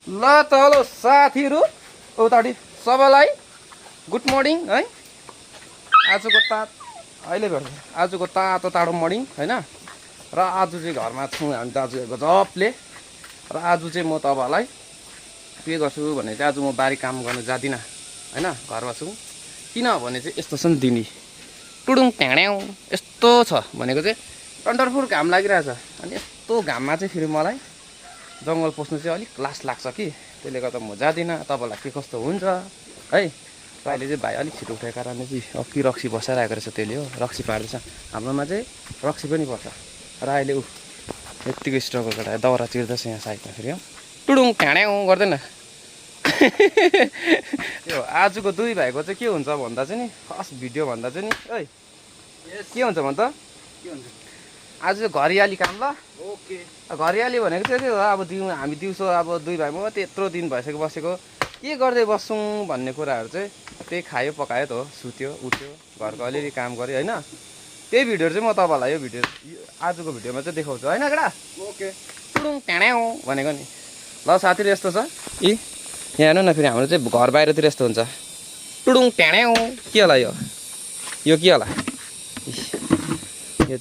ल त हेलो साथीहरू उतापट्टि सबैलाई गुड मर्निङ है। आजको तातो ताडो मर्निङ होइन। र आज चाहिँ घरमा छौँ हामी दाजुहरूको जबले। र आज चाहिँ म तपाईँहरूलाई के गर्छु भने चाहिँ आज म बारी काम गर्न जाँदिनँ होइन, घरमा छु। किनभने चाहिँ यस्तो छ नि दिनी टुडुङ ट्याँड्याउ यस्तो छ भनेको चाहिँ टन्डरफुर घाम लागिरहेछ। अनि यस्तो घाममा चाहिँ फेरि मलाई जङ्गल पस्नु चाहिँ अलिक लास लाग्छ कि, त्यसले गर्दा म जाँदिनँ। तपाईँलाई के कस्तो हुन्छ है। र अहिले चाहिँ भाइ अलिक छिटो उठेको कारणले चाहिँ अघि रक्सी बसाइरहेको रहेछ, त्यसले हो रक्सी पार्दैछ। हाम्रोमा चाहिँ रक्सी पनि पर्छ। र अहिले यत्तिको स्ट्रगल गरेर दाउरा चिर्दैछ यहाँ साइडमा फेरि हो टुडुङ ट्याँड्याउ गर्दैन। यो आजको दुई भाइको चाहिँ के हुन्छ भन्दा चाहिँ नि फर्स्ट भिडियो भन्दा चाहिँ नि है के हुन्छ भन् त आज चाहिँ घरियाली काम ल। ओके घरियाली भनेको चाहिँ त्यो हो अब हामी दिउँसो अब दुई भाइ म त्यत्रो दिन भइसक्यो बसेको के गर्दै बस्छौँ भन्ने कुराहरू चाहिँ त्यही खायो पकायो त हो, सुत्यो उठ्यो घरको अलिअलि काम गऱ्यो होइन। त्यही भिडियोहरू चाहिँ म तपाईँलाई यो भिडियो आजको भिडियोमा चाहिँ देखाउँछु होइन केटा। ओके टुडुङ ट्याँड्याउ भनेको नि ल साथीहरू यस्तो छ यी यहाँ हेर्नु न फेरि हाम्रो चाहिँ घर बाहिरतिर यस्तो हुन्छ टुडुङ ट्याँड्याउ। के होला यो के होला यो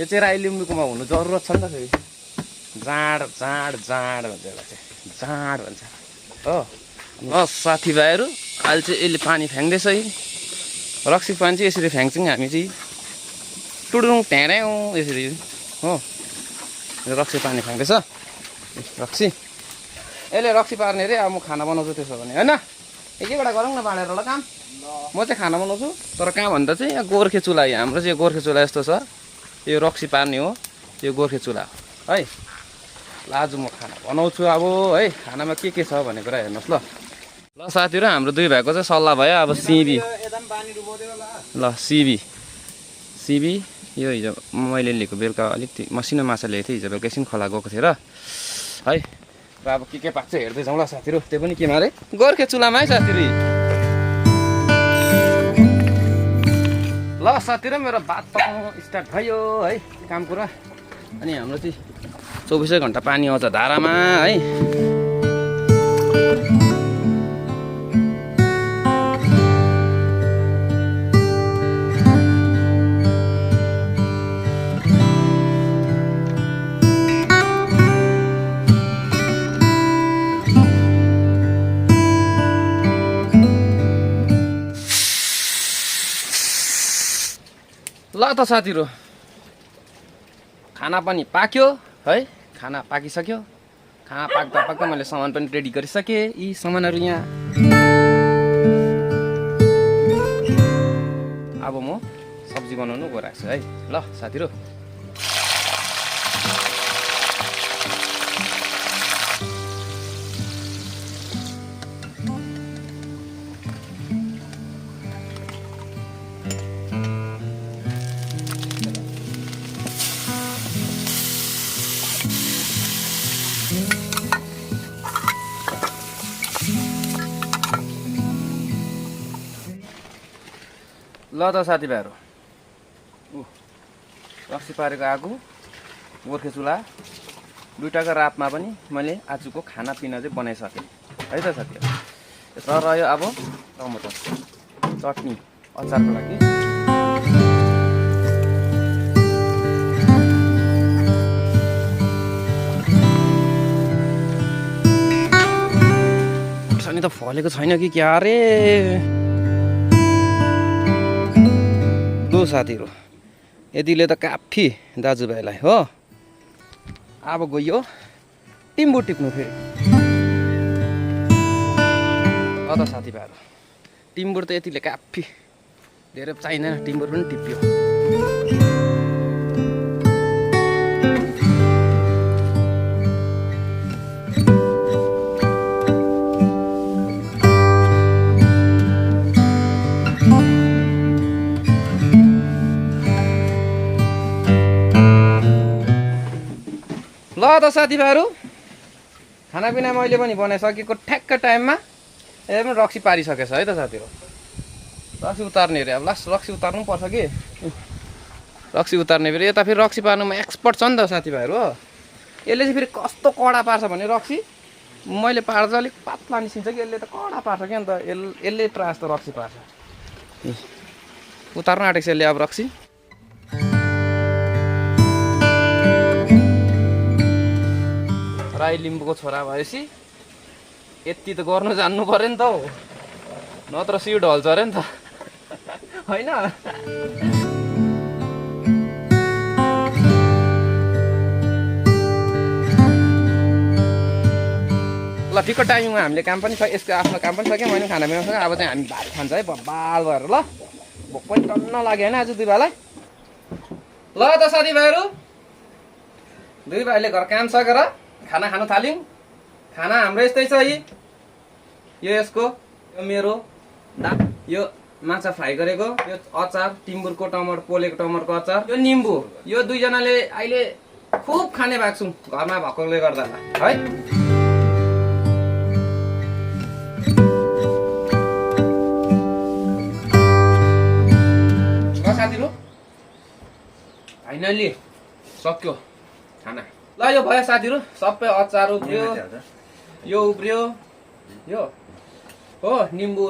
चाहिँ राई लिम्बूकोमा हुनु जरुरत छ नि त। फेरि जाँड जाँड जाँड भन्छ यसलाई चाहिँ जाँड भन्छ हो। ल साथीभाइहरू अहिले चाहिँ यसले पानी फ्याँक्दैछ है। रक्सी पानी चाहिँ यसरी फ्याँक्छौँ हामी चाहिँ टुडुङ ट्याँड्याउ यसरी हो। रक्सी पानी फ्याँक्दैछ रक्सी यसले रक्सी पार्ने अरे। अब म खाना बनाउँछु त्यसो भने होइन। एकैवटा गरौँ न बाँडेर ल काम। म चाहिँ खाना बनाउँछु तर कहाँ भन्दा चाहिँ यहाँ गोर्खे चुल्हा, हाम्रो चाहिँ गोर्खे चुल्हा यस्तो छ। यो रक्सी पार्ने हो यो गोर्खे चुल्हा है। ल आज म खाना बनाउँछु अब है। खानामा के छ भन्ने कुरा हेर्नुहोस् ल। ल साथीहरू हाम्रो दुई भाइको चाहिँ सल्लाह भयो अब सिबी ल सिबी यो हिजो मैले लिएको बेलुका अलिकति मसिनो माछा ल्याएको थिएँ हिजो बेलुका एकछिन खोला गएको थिएँ र है। र अब के पाक्छ हेर्दै जाउँ ल साथीहरू। त्यो पनि के मारे गोर्खे चुल्हामा है साथीहरू। ल साथीहरू मेरो भात पकाउनु स्टार्ट भयो है काम कुरा। अनि हाम्रो चाहिँ 24 घन्टा पानी आउँछ धारामा है। ल त साथीहरू खाना पनि पाक्यो है। खाना पाकिसक्यो। खाना पाक्दा मैले सामान पनि रेडी गरिसकेँ। यी सामानहरू यहाँ अब म सब्जी बनाउनु गइरहेको छु है। ल साथीहरू ल त साथीभाइहरू रक्सी पारेको आगो गोर्खे चुल्हा दुइटाको रातमा पनि मैले आजको खानापिना चाहिँ बनाइसकेँ है त साथीहरू। यसमा रह्यो अब टमाटर चटनी अचारको लागि। खुर्सानी त फलेको छैन कि क्या रे साथीहरू। यतिले त काफी दाजुभाइलाई हो। अब गयो टिम्बु टिप्नु फेरि। ल त साथीभाइहरू टिम्बुर त यतिले काफी धेरै चाहिँदैन। टिम्बुर पनि टिप्यो। ल त साथीभाइहरू खानापिना मैले पनि बनाइसकेको ठ्याक्क टाइममा पनि रक्सी पारिसकेछ है त साथीहरू। रक्सी उतार्ने अरे अब लास्ट रक्सी उतार्नु पर्छ कि। रक्सी उतार्ने फेरि यता फेरि रक्सी पार्नुमा एक्सपर्ट छ नि त साथीभाइहरू हो। यसले चाहिँ फेरि कस्तो कडा पार्छ भने रक्सी मैले पार्दा चाहिँ अलिक पातला निस्किन्छ कि यसले त कडा पार्छ क्या अन्त यसले प्रायः जस्तो रक्सी पार्छ। उतार्न आँटेको छ यसले अब रक्सी। राई लिम्बूको छोरा भएपछि यति त गर्नु जान्नु पर्यो नि त हौ, नत्र सिउ ढल्छ अरे नि त होइन। ल ठिक्क टाइममा हामीले काम पनि सक्यो, यसको आफ्नो काम पनि सक्यो, मैले खाना पिना सक्यो। अब चाहिँ हामी भात खान्छ है बब्बाल भएर। ल भोक पनि टन्न लाग्यो होइन आज दुई भाइलाई। ल त साथीभाइहरू, दुई भाइले घर काम सकेर खाना खानु थाल्यौँ। खाना हाम्रो यस्तै छ है, यो यसको, यो मेरो यो माछा फ्राई गरेको, यो अचार टिम्बुरको टमाटर पोलेको टमाटरको अचार, यो निम्बु। यो दुईजनाले अहिले खुब खाने भएको छौँ घरमा भएकोले गर्दा है। साथीहरू फाइनली सक्यो खाना। ल यो भयो साथीहरू, सबै अचार उब्रियो, यो उब्रियो, यो हो निम्बु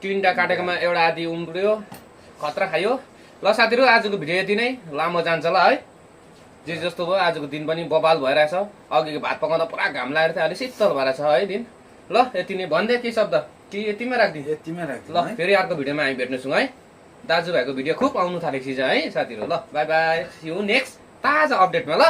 3टा काटेकोमा एउटा आदि उम्रियो, खतरा खायो। ल साथीहरू आजको भिडियो यति नै, लामो जान्छ ल है। जे जस्तो भयो आजको दिन पनि बबाल भइरहेछ। अघिको भात पकाउँदा पुरा घाम लागेर थियो, अहिले शीतल भएर छ है दिन। ल यति नै भन्दै के शब्द कि यतिमै राखिदिउँ? यतिमै राखिदिउँ। ल फेरि अर्को भिडियोमा हामी भेट्नेछौँ है। दाजुभाइको भिडियो खुब आउनु थालेको छ है साथीहरू। ल bye bye, see you next ताजा अपडेटमा ल।